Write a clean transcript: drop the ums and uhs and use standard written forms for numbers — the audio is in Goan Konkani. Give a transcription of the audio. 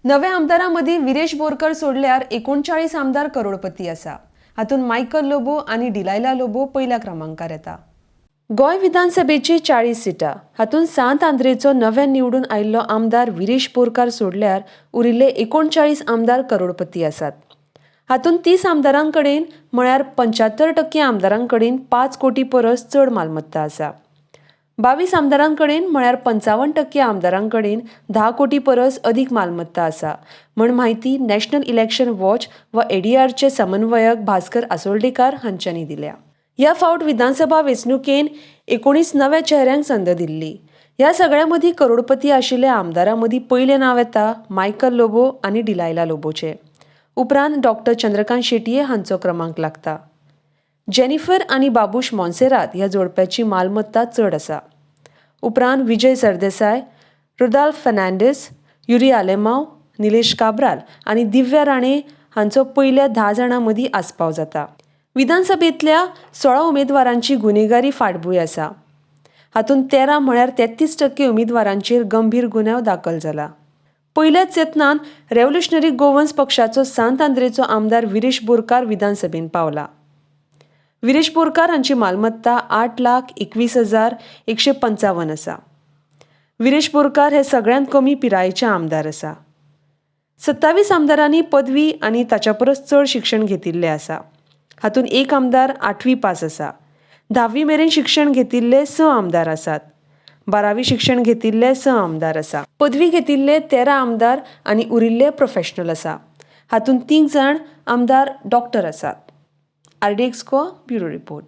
नव्या आमदारां मदीं विरेश बोरकर सोडल्यार 39 आमदार करोडपती आसा. हातूंत मायकल लोबो आनी डिलायला लोबो पयल्या क्रमांकार येता. गोंय विधानसभेची 40 सिटां, हातूंत सांत आंद्रेचो नव्यान निवडून आयिल्लो आमदार विरेश बोरकार सोडल्यार उरिल्ले 39 आमदार करोडपती आसात. हातूंत 30 आमदारां कडेन म्हळ्यार 75% आमदारां कडेन 5 कोटी परस चड मालमत्ता आसा. 22 आमदारां कडेन म्हळ्यार 55% आमदारां कडेन 10 कोटी परस अदीक मालमत्ता आसा म्हण म्हायती नॅशनल इलेक्शन वॉच व एडीआरचे समन्वयक भास्कर आसोल्डेकार हांच्यांनी दिल्या. ह्या फावट विधानसभा वेंचणुकेन 19 नव्या चेहऱ्यांक संद दिल्ली. ह्या सगळ्यां मदीं करोडपती आशिल्ल्या आमदारां मदीं पयलें नांव येता मायकल लोबो आनी डिलायला लोबोचें. उपरांत डॉक्टर चंद्रकांत शेटये हांचो क्रमांक लागता. जेनिफर आनी बाबूश मोन्सेरात ह्या जोडप्याची मालमत्ता चड आसा. उपरांत विजय सरदेसाय, रुदाल्फ फर्नांडीस, युरी आलेमाव, निलेश काब्राल आनी दिव्या राणे हांचो पयल्या 10 जाणां मदीं आस्पाव जाता. विधानसभेंतल्या 16 उमेदवारांची गुन्हेगारी फाटभूंय आसा. हातूंत 13 म्हळ्यार 33% उमेदवारांचेर गंभीर गुन्यांव दाखल जाला. पयल्याच यत्नान रेव्होल्युशनरी गोवन्स पक्षाचो सांत आंद्रेचो आमदार विरेश बोरकार विधानसभेंत पावला. विरेश बोरकार हांची मालमत्ता 8,21,155 आसा. विरेश बोरकार हे सगळ्यांत कमी पिरायेचे आमदार आसा. 27 आमदारांनी पदवी आनी ताच्या परस चड शिक्षण घेतिल्लें आसा. हातूंत एक आमदार 8वी पास आसा. 10वी मेरेन शिक्षण घेतिल्ले 6 आमदार आसात. 12वी शिक्षण घेतिल्ले 6 आमदार आसा. पदवी घेतिल्ले 13 आमदार आनी उरिल्ले प्रोफेशनल आसा. हातूंत 3 जाण आमदार डॉक्टर आसात. RDX Goa bureau report.